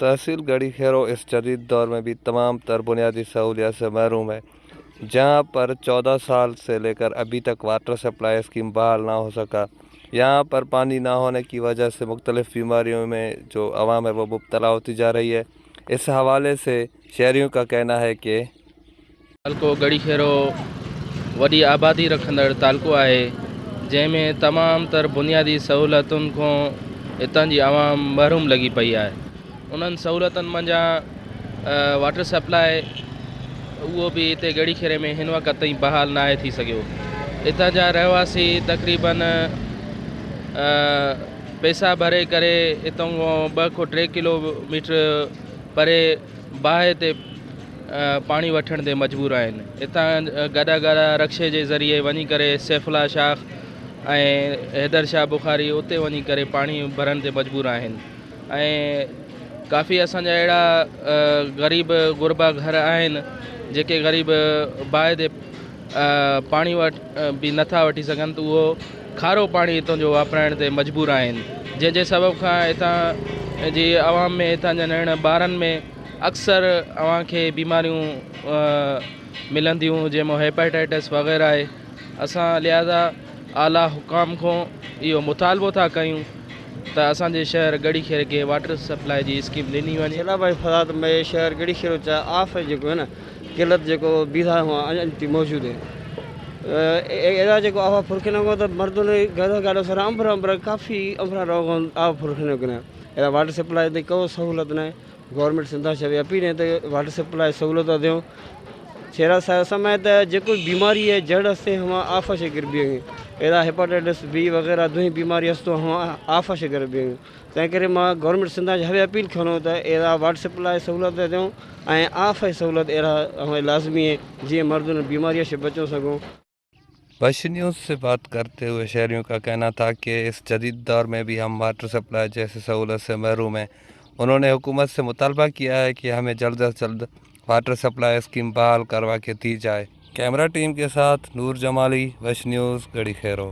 तहसील गढ़ी खेरो इस जदीद दौर में भी तमाम तर बुनियादी सहूलियात से महरूम है, जहां पर 14 साल से लेकर अभी तक वाटर सप्लाई स्कीम बहाल ना हो सका। यहाँ पर पानी ना होने की वजह से मुख्तलिफ़ बीमारियों में जो आवाम है वो मुब्तला होती जा रही है। इस हवाले से शहरियों का कहना है कि تعلقو ڳڙهي خيرو وڏي آبادي رکندڙ تعلقو آهي، جنهن ۾ تمام تر بنيادي سهولتن کان هتان جي عوام محروم لڳي پئي آهي. انهن سهولتن منجهان واٽر سپلاء اهو به هتي ڳڙهي خيري ۾ هن وقت تائين بحال ناهي ٿي سگهيو. هتان جا رهواسي تقريبن پئسا ڀري ڪري هتان کان ٻه کان ٽي ڪلو ميٽر پري باهه تي پاڻي وٺڻ تي مجبور آهن. هتان گڏا گڏا رڪشي جي ذريعي وڃي ڪري سيف الله شاخ ۽ حيدر شاهه بخاري اتي وڃي ڪري پاڻي ڀرڻ تي مجبور آهن ۽ ڪافي اسان جا اهڙا غريب غربا گهر آهن جيڪي غريب باهه تي پاڻي وٽ به نٿا وٺي سگهن ته اهو کارو پاڻي هتان جو واپرائڻ تي مجبور آهن جنهن جي سبب کان هتان جي عوام ۾ هتان جا ننڍڙن ٻارن ۾ اڪثر اوهان کي بيماريون ملنديون جنهن مان هيپاٽائٽس وغيره آهي اسان لهٰذا اعليٰ حڪام کان اهو مطالبو ٿا ڪيون ته اسان جي شهر ڳڙهي خير کي واٽر سپلاء جي اسڪيم ڏني وڃي. سيلاب ۽ فساد ۾ شهر ڳڙهي خيرو چا آف جيڪو آهي نه قلت جيڪو بيڌا هئا اڄ تائين موجود آهي اهڙا جيڪو آفا ڦرکي نه ته مردن گهر گاڏو سارا انبرا انبرا ڪافي انبرا روغ آف ڦرکي نه ڪنه اهڙا واٽر سپلاء تي ڪو سهولت نه گورنمينٽ سنڌا شوي اپيل آهي ته واٽر سپلاء سهولت ڏيو شهرا سمي ته جيڪو بيماري آهي جڙ هستي هوا آفا شي گربي آهي اهڙا هيپاٽائٽس بي وغيره دوهي بيماري هستو هوا آفا شي گربي آهي تنهن ڪري مان گورنمينٽ سنڌا شوي اپيل کڻو ته اهڙا واٽر سپلاء سهولت ڏيو ۽ آف جي سهولت اهڙا لازمي آهي جيئن مردن بيماري شي بچو سگهون. वश न्यूज़ से बात करते हुए शहरियों का कहना था कि इस जदीद दौर में भी हम वाटर सप्लाई जैसी सहूलत से महरूम हैं। उन्होंने हुकूमत से मुतालबा किया है कि हमें जल्द अज जल्द वाटर सप्लाई स्कीम बहाल करवा के दी जाए। कैमरा टीम के साथ नूर जमाली, वश न्यूज़, गढ़ी खेरो।